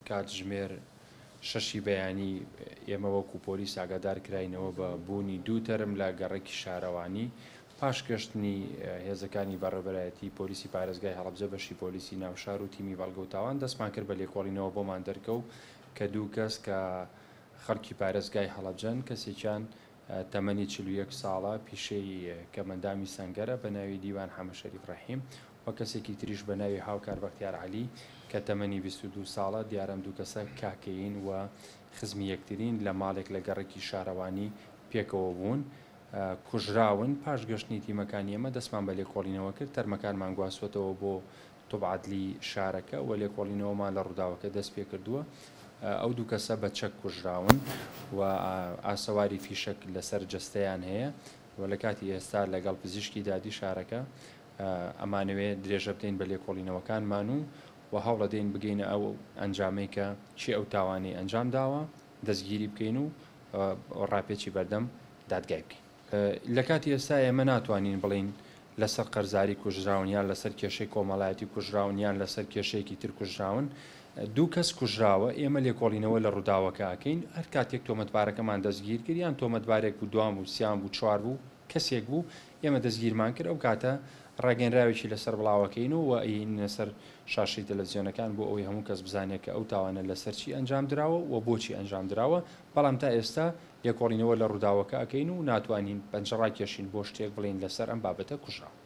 کاتژمێر شەشی بەیانی ئێمە وەکو پۆلیس ئاگادار کراینەوە بە بوونی دوو تەرم لە گەڕەکی شارەوانی، پاش گەشتنی هێزەکانی بەڕێوەبەرایەتی پۆلیسی پارێزگای هەڵەبجە بەشی پۆلیسی ناوشار و تیمی بەڵگە و تاوان دەستمان کرد بە لێکۆڵینەوە بۆمان دەرکەوت کە دوو کەس کە خەڵکی پارێزگای هەڵەبجەن کەسێکیان تەمەنی 41 ساڵە، پیشەی کەمەندامی سەنگەرە بە ناوی دیوان حەمەشەریف ڕەحیم و کەسێکی تریش بە ناوی هاوکار بەختیار عەلی کە تەمەنی 22 ساڵە. دیارە ئەم دوو کەسە کاکەیین و خزمی یەکترین، لە ماڵێک لە گەڕەکی شارەوانی پێکەوە بوون، کوژراون. پاش گەشتنی تیمەکانی ئێمە دەستمان بە لێکۆڵینەوە کرد، تەرمەکانمان گواستووەتەوە بۆ طب عەدلی شارەکە و لێکۆڵینەوەمان لە ڕووداوەکە دەست پێکردووە. ئەو دوو کەسە بە چەک کوژراون و ئاسەواری فیشەک لەسەر جەستەیان هەیە و لە کاتی ئێستا لەگەڵ پزیشکی دادی شارەکە ئەمانەوێ درێژە بدەین بە لێکۆڵینەوەکانمان و هەوڵەدەین بگەینە ئەو ئەنجامەی کە کێ ئەو تاوانەی ئەنجام داوە، دەستگیری بکەین و ڕاپێچی بەردەم دادگای بکەین. لە کاتی ئێستا ئێمە ناتوانین بڵێین لەسەر قەرزاری کوژراون یان لەسەر کێشەی کۆمەڵایەتی کوژراون یان لەسەر کێشەیەکی تر کوژراون. دوو کەس کوژراوە، ئێمە لێکۆڵینەوە لە ڕووداوەکە ئەکەین. هەر کاتێک تۆمەتبارەکەمان دەستگیر کرد یان تۆمەتبارێک بوو، دوان بوو، سیان بوو، چوار بوو، کەسێک بوو ئێمە دەستگیرمان کرد، ئەو کاتە ڕاگەنراوێکی لەسەر بڵاوەکەین و ئەیهێنینە سەر شاشەی تەلەڤزیۆنەکان بۆ ئەوەی هەموو کەس بزانێت کە ئەو تاوانە لەسەر چی ئەنجام دراوە و بۆچی ئەنجام دراوە. بەڵام تا ئێستا لێکۆڵینەوە لە ڕووداوەکە ئەکەین و ناتوانین پەنجە ڕاکێشین بۆ شتێک بڵێین لەسەر ئەم بابەتە کوژراوە.